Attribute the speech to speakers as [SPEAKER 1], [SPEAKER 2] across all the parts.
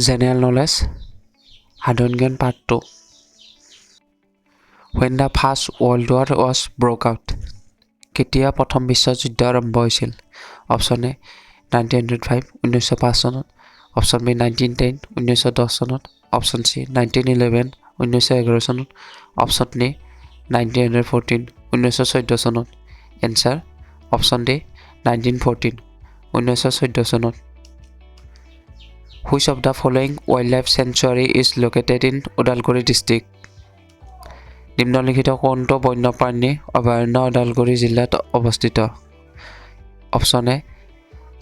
[SPEAKER 1] General knowledge, সাধাৰণ জ্ঞান part 2। When the First World War was broke out? কেতিয়া প্ৰথম বিশ্বযুদ্ধ আৰম্ভ হৈছিল? অপশ্যন এ 1905, 1905 চনত। অপশ্যন বি 1910, 1910 চনত। অপশ্যন চি 1911, 1911 চনত। অপশ্যন ডি 1914, 1914 চনত। এনচাৰ অপশ্যন ডি 1914, 1914 চনত। Which of the following wildlife sanctuary is located in Udalguri district? নিম্নলিখিত কোনটো বন্যপ্ৰাণী অভয়াৰণ্য ওদালগুৰি জিলাত অৱস্থিত? Option A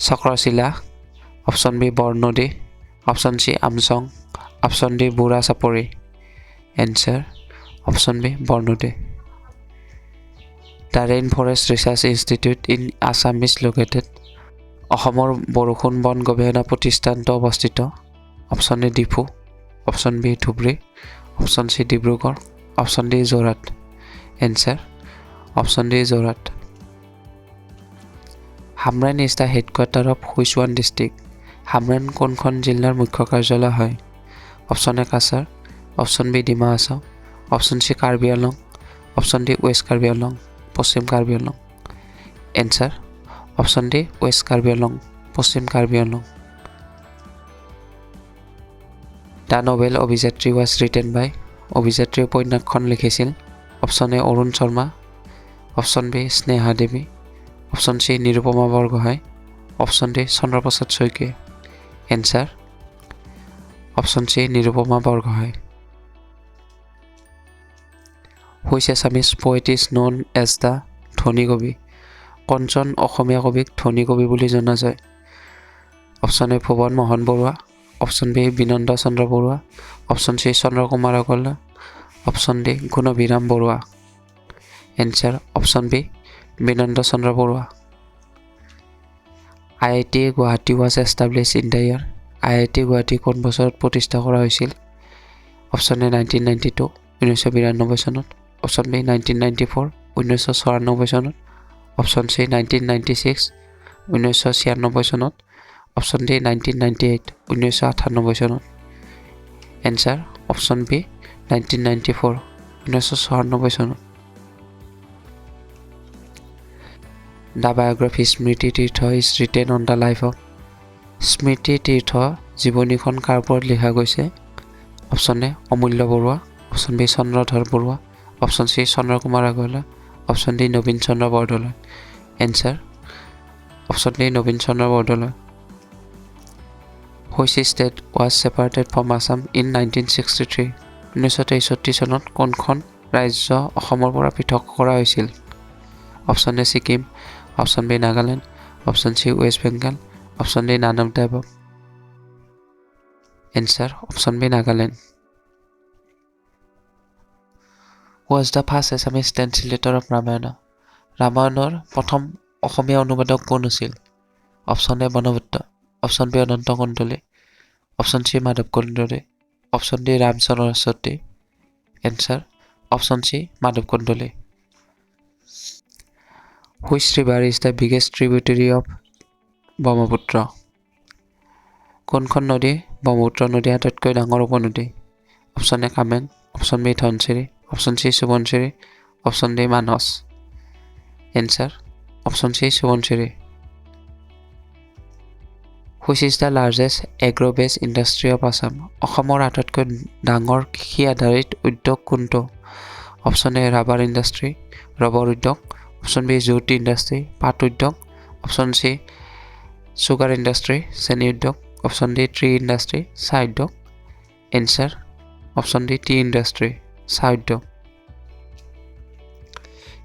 [SPEAKER 1] Chakrashila, option B Barnadi, option C Amchang, option D Burha Chapori. Answer option B Barnadi. The Rain Forest Research Institute in Assam is located? অসমৰ বৰষুণ বন গৱেষণা প্ৰতিষ্ঠানটো অৱস্থিত? Option A Diphu, option B Dhubri, option C Dibrugarh, option D Jorhat. Answer option D Jorhat. Hamren is the headquarter of which one district? Hamren কোনখন জিলাৰ মুখ্য কাৰ্যালয় হয়? Option A Cachar, option B Dima Hasao, option C Karbi Anglong, option D West Karbi Anglong, Paschim Karbi Anglong. Answer option D West Karbi Anglong, Paschim Karbi Anglong. The novel Abhijatri was written by? Abhijatri উপন্যাসখন লিখিছিল? Option A Arun Sharma, option B Sneha Devi, option C Nirupama Borgohain, option D Chandraprasad Saikia. Answer option C Nirupama Borgohain. Which Assamese poet is known as the Dhwani Kabi? কোনজন অসমীয়া কবিক ধ্বনি কবি বুলি জনা যায়? Option A Bhuban Mohan Barua, option B Binanda Chandra Barua, option C Chandra Kumar Agarwala, option D Gunabhiram Barua. Answer option B Binanda Chandra Barua. IIT Guwahati was establish in the year? IIT Guwahati কোন বছৰত প্ৰতিষ্ঠা কৰা হৈছিল? Option A 1992, 1992 চনত। Option B 1994, 1994 চনত। Option C 1996, 1996 চনত। Option D 1998, 1998 চনত। Answer option B 1994, 1994 চনত। The biography Smriti Tirtha is written on the life of? Smriti Tirtha জীৱনীখন কাৰ ওপৰত লিখা গৈছে? Option A Amulya Barua, option B Chandradhar Barua, option C Chandrakumar Agarwala, option D Nabin Chandra Bordoloi. Answer option D Nabin Chandra Bordoloi. Which state was separated from Assam in 1963? 1963 চনত কোনখন ৰাজ্য অসমৰ পৰা পৃথক কৰা হৈছিল? Option A Sikkim, option B Nagaland, option C West Bengal, option D none of the above. Answer option B Nagaland. Was the first Assamese translator of Ramayana? ৰামায়ণৰ প্ৰথম অসমীয়া অনুবাদক কোন আছিল? Option A Banabhatta, option B Ananta Kandali, option C Madhab Kandali, option D Ram Saraswati. Answer option C Madhab Kandali. Which river is the biggest tributary of Brahmaputra? কোনখন নদী ব্ৰহ্মপুত্ৰ নদীৰ আটাইতকৈ ডাঙৰ উপনদী? Option A Kameng, option B Dhansiri, option C Subansiri, option D Manas. Answer option C Subansiri. Which is the largest agro base industry of Assam? অসমৰ আটাইতকৈ ডাঙৰ কৃষি আধাৰিত উদ্যোগ কোনটো? Option A rubber industry, rubber উদ্যোগ। অপশ্যন বি জুট ইণ্ডাষ্ট্ৰী, পাট উদ্যোগ। অপশ্যন চি চুগাৰ ইণ্ডাষ্ট্ৰী, চেনি উদ্যোগ। অপশ্যন ডি ট্ৰী ইণ্ডাষ্ট্ৰী, চাহ উদ্যোগ। Answer option D tea industry, চাহ উদ্যোগ।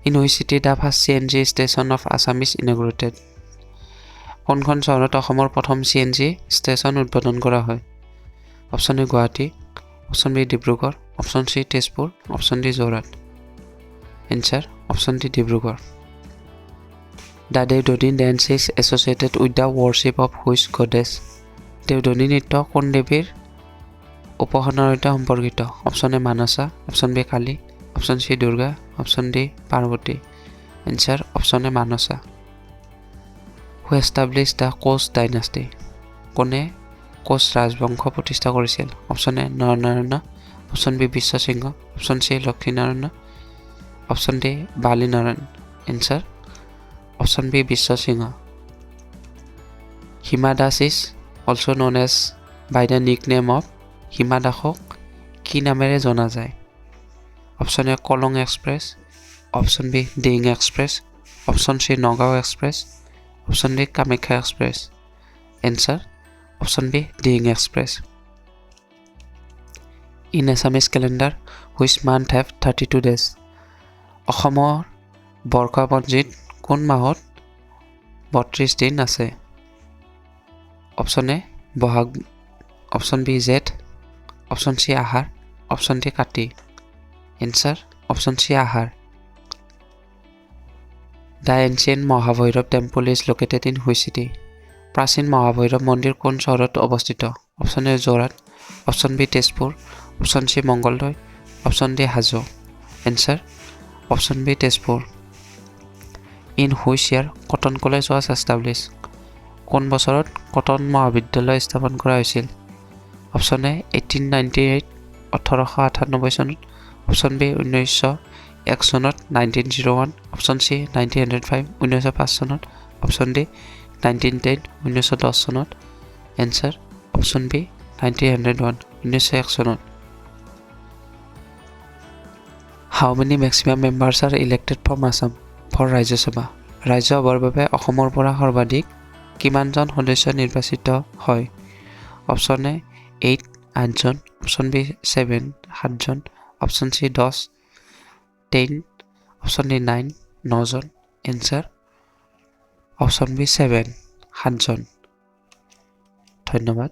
[SPEAKER 1] In which city the first CNG station of Assam is inaugurated? কোনখন চহৰত অসমৰ প্ৰথম CNG station উদ্বোধন কৰা হয়? Option A Guwahati, option B Dibrugarh, option C Tezpur, option D Jorhat. Answer option D Dibrugarh. The Deudhani dance is associated with the worship of which goddess? Deudhani নৃত্য কোন দেৱীৰ উপাসনাৰ সৈতে সম্পৰ্কিত? Option A Manasa, option B Kali, option C Durga, option D Parvati. Answer option A Manasa. Who establish the Koch dynasty? কোনে কোচ ৰাজবংশ প্ৰতিষ্ঠা কৰিছিল? Option A Naranarayana, option B Biswasingha, option C Lakshminarayana, option D Balinarayan. Answer option B Biswasingha. Hima Das is also known as by the nick name of? Hima দাসক কি নামেৰে জনা যায়? Option A Kolong Express, option B Dhing Express, option C Nagaon Express, option D Kamakhya Express. Answer option B Dhing Express. In Assamese calendar, which month have 32 days? অসমৰ বৰ্ষপঞ্জীত কোন মাহত 32 দিন আছে? Option A Bohag, option B জেঠ, option C আহাৰ, option D কাতি। Answer option C আহাৰ। The ancient Mahabhairav temple is located in which city? প্ৰাচীন মহাভৈৰৱ মন্দিৰ কোন চহৰত অৱস্থিত? Option A Jorhat, option B Tezpur, option C Mangaldai, option D Hajo. Answer option B Tezpur. In which year Cotton College was establish? কোন বছৰত cotton মহাবিদ্যালয় স্থাপন কৰা হৈছিল? অপশ্যন এ 1898, 1898 চনত, অপশ্যন বি 1901 চনত, 1901, option C 1905, 1905 চনত, অপশ্যন ডি 1910, 1910 চনত। Answer option B 1901, 1901 চনত। How many maximum members are elected from Assam for Rajya Sabha? ৰাজ্যসভাৰ বাবে অসমৰ পৰা সৰ্বাধিক কিমানজন সদস্য নিৰ্বাচিত হয়? অপশ্যন এ এইট, আঠজন, অপশ্যন বি ছেভেন, সাতজন, option C 10, 10, option D nine, নজন। এনচাৰ অপশ্যন বি ছেভেন, সাতজন। ধন্যবাদ।